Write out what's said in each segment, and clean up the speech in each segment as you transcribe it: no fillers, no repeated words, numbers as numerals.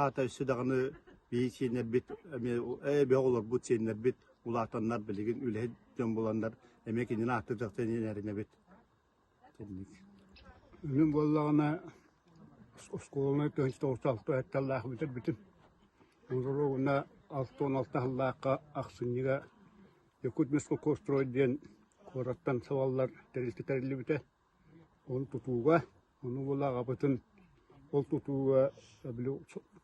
Аата өссө даҕаны биһи сиэннэрбит эмиэ ээ оҕолорбут сиэннэрбит улаатаннар билигин үлэһит дьон буоланнар эмиэ кинини ааттыахтарын эрэнэбит. Итинник. Мин буоллаҕына оскуоланы 1996 сэттэлээх бүтэрбитим. Оруобуна 66 сыллаахха ахсынньыга Якутмежколхозстрой диэн куораттан салаллар тэрилтэ тэриллибитэ. Ол тутууга, ону буола аҕабытын ол тутууга били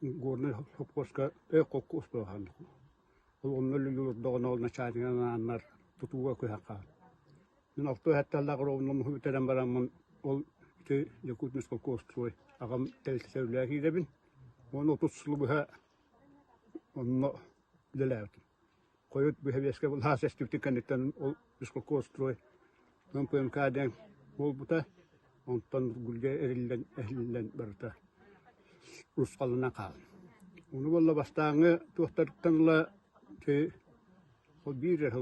Горнай сопхуоска холкуос Ол онно олордоҕуна ол начальнигынан анааннар тутууга көһөн хаалбыт. Мин алта сэттэлээх оруобуна бүтэрэн бараммын ол ити Якутмежколхозстрой аҕам тэрилтэтэ үлэлээн киирэбин. Уонна 30 сылы быһа онно үлэлээбитим. Хойут бэбиэскэ былаас эстибитин кэнниттэн ол Бесколхозстрой МПМК диэн буолбута. Онтон Гульга эриллэн эһиллэн барыта урусхалланан хаалла. Ону буолла бастааҥҥы туохтарыттан ыла ол биир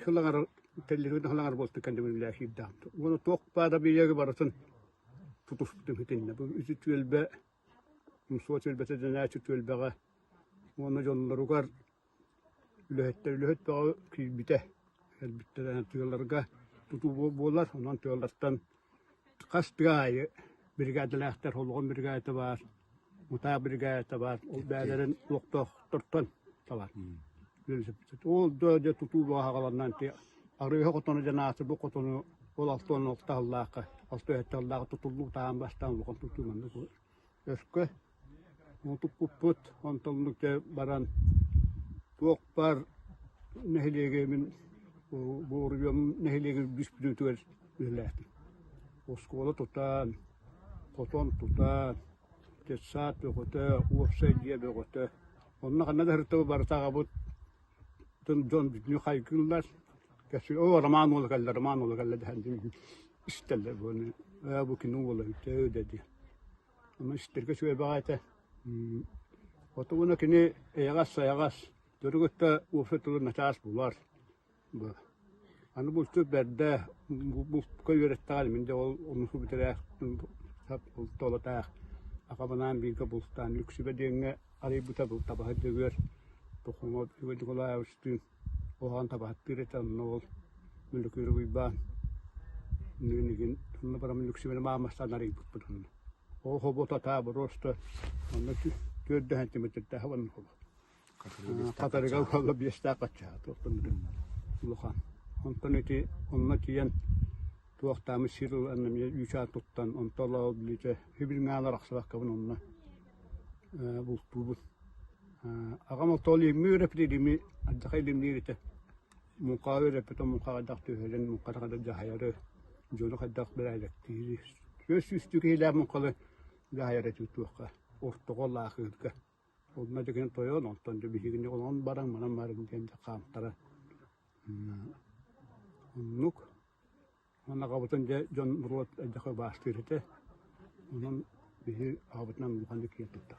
сыл аҥара тэллэһин сыл аҥара буолтун кэннэ үлэлээх киирдэҕим. Уонна туох баара бириэги барытын тутуспутум итиннэ. Бу үс түөлбэ, Умсуо түөлбэтэ дэнээччи түөлбэҕэ уонна дьонноругар Үлэһиттэр үлэһит бөҕө киирбитэ, кэлбиттэрэ тыаларга тутуу буолар, онон тыалартан хас тыа аайы биригээдэлээхтэр, Олоҕун биригээдэтэ баар, Мутаа биригээдэтэ баар, ол бэйэлэрин олохтоохтортон талар. Ол да дьэ тутуу бөҕө саҕаланан Арыыһа хотону дьэ наасыбы хотону ол 66 сыллаахха, 67 сыллаахха тутуллубут аан бастаан улахан тутуу маннык Өскө туппуппут, онтон оннук дьэ баран туох баар нэһилиэги мин Буоруйам нэһилиэгин үгүс бүтүүтүгэр үлэлээтим. Оскуола тутан, хотон тутан, детсад бөҕөтө, уопсай дьиэ бөҕөтө. Онно ханна да сырыттабы барыта аҕабыт дьон бүтүннүү хайгыыллар. Кэпсиир, оо, Роман уола кэллэ, Роман уола кэллэ дэһэн истэллэр буолан, ээ бу кини уола үтүө да диэн. Ону истэргэ үчүгэй баҕайы этэ. Хотугуна кини эйэҕэс-сайаҕас, дьону кытта уопсай тылы начаас булар. Аны булчут бэрдэ, булка үөрэттэҕин мин дьэ ол онусу бүтэрээхпин толотаах акабынаан бииргэ бултаан Лүксүбэ диэҥҥэ арыйбыта бу табаһыт Дьөгүөр Тохоҥо Иван Николаевичтыын Уһаан табаһыттыыр этэ, онно ол Мөлөкүөрү Уйбаан игин онно бараммын үксүбүнэ маамастаан арыйбыппыт онно. Ол хобо татаа просто онно түөрт сантиметрдээх онно хобо. Хатарыга буолла биэстээх хаччаха туохтан улахан. Онтон ити онно тиийэн туохтаамы сир ылан эмиэ үүчээн туттан онто ол билитэ хибирҥаалар ахсыбаккабын онно бултуубун. Аҕам ол илимҥэ үөрэппит илими ардахха илимниир этэ. Муҥхаҕа үөрэппит, ол муҥхаҕа хайдах түһэрин, муҥханы хайдах дьаһайары, дьону хайдах бэрээдэктиири. Түөрт сүүстүү киһилээх муҥханы дьаһайар этибит туохха, ортоҕо лаахыырга. Онно дьэ кини тойон, онтон дьэ биһигини онон баран, манан баран диэн дьэ хаамтара. Оннук. Онон аҕабытын дьэ дьон норуот элбэххэ убаастыыр этэ. Онон биһи аҕабытынан улаханнык киэн туттар.